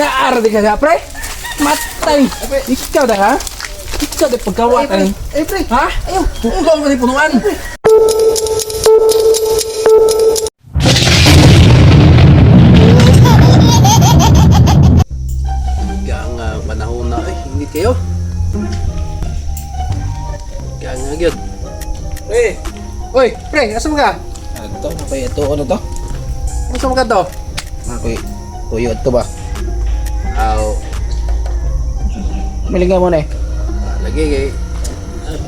Naara di ka ga, pre? Matay! Ikaw da ha? Ikaw da pagkawat ay. Eh, pre! Ha? Ayaw! Ikaw ang punuan! Kaya nga panahon na eh, hindi kayo. Kaya nga gyud. Pre! Oy, pre, asa mo ka? Ito, okay, ito, ano to? Asa mo ka to? Ako'y tuyo ito ba? Aw, Malinga mo na eh. lagi kay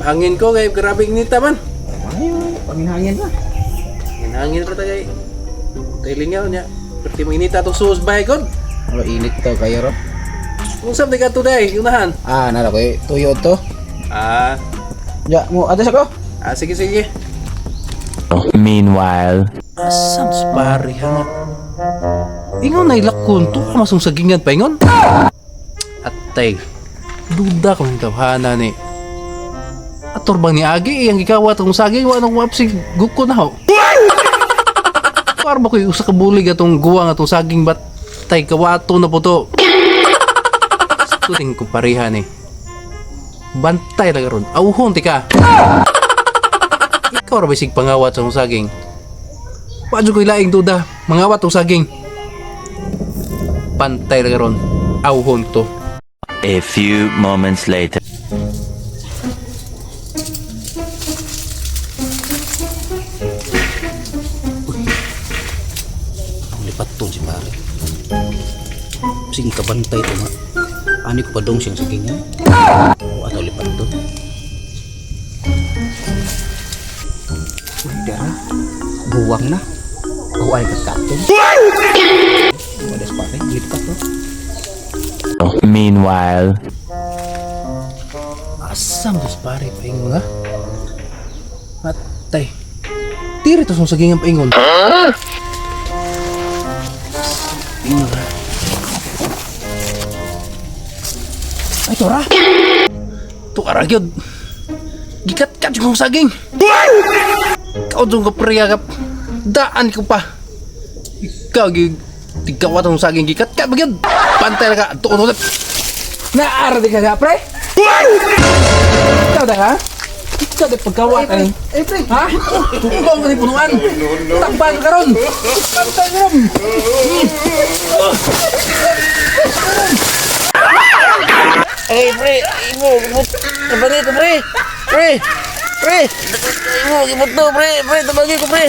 hangin ko kay grabe nita man. Ayun, panginhangin ba? Hangin ra ta kay. Tailingaw niya. Perti mainita atong suos bahay god. Ano, init to kayo ro? Kung saan ka today, unahan. Ah, nara ko eh, tuyo to. Ah, Ya, mo, ato sa ko? ah sige sige. Meanwhile. Asam sa pare ha. Ingon na ilakon to ka masong sagingan pa ingon. Atay. Duda ko ng tawhana ni. Ator bang ni Agi iyang gikawat ang saging wa nang wapsi guko na ho. Par ba ko'y usa ka bulig atong guwang atong saging batay kawato na po to. Tuting ko pareha ni. Bantay lang ron. Auhon tika. Ikaw ra ba sig pangawat sa akong saging? Wa jud ko'y laing duda. Mangawat og saging. Pantay ra karon. Auhon to. A few moments later. Ang lipat to si pare. Sige kabantay to nga. Ani ko pa dong siyang sige niya. O ato lipat to. Uy, dara. Buwang na. O ay katato. Wala sa pare, lipat to. Meanwhile. Asam dos pare paingon ha? Matay. Diri to sa sagingan paingon. Ingon ha. Ay tora. To ara gyud. Gikat-kat yung saging. Ikaw dong ka pre ka. Daan ko pa. Ikaw gyud tigawat ang saging gikat-kat ba gyud. Pantay ra ka. Tuon ulit. Naara di ka ga, pre? Ikaw da ha? Ikaw da pagkawat ay. Eh, pre! Ha? Ikaw ang punuan. Takpan ka ron. Pantay ka ron. Eh, pre, imo, tabagi ko, pre. Pre, pre, imo, ibot to, pre, pre, tabagi ko, pre.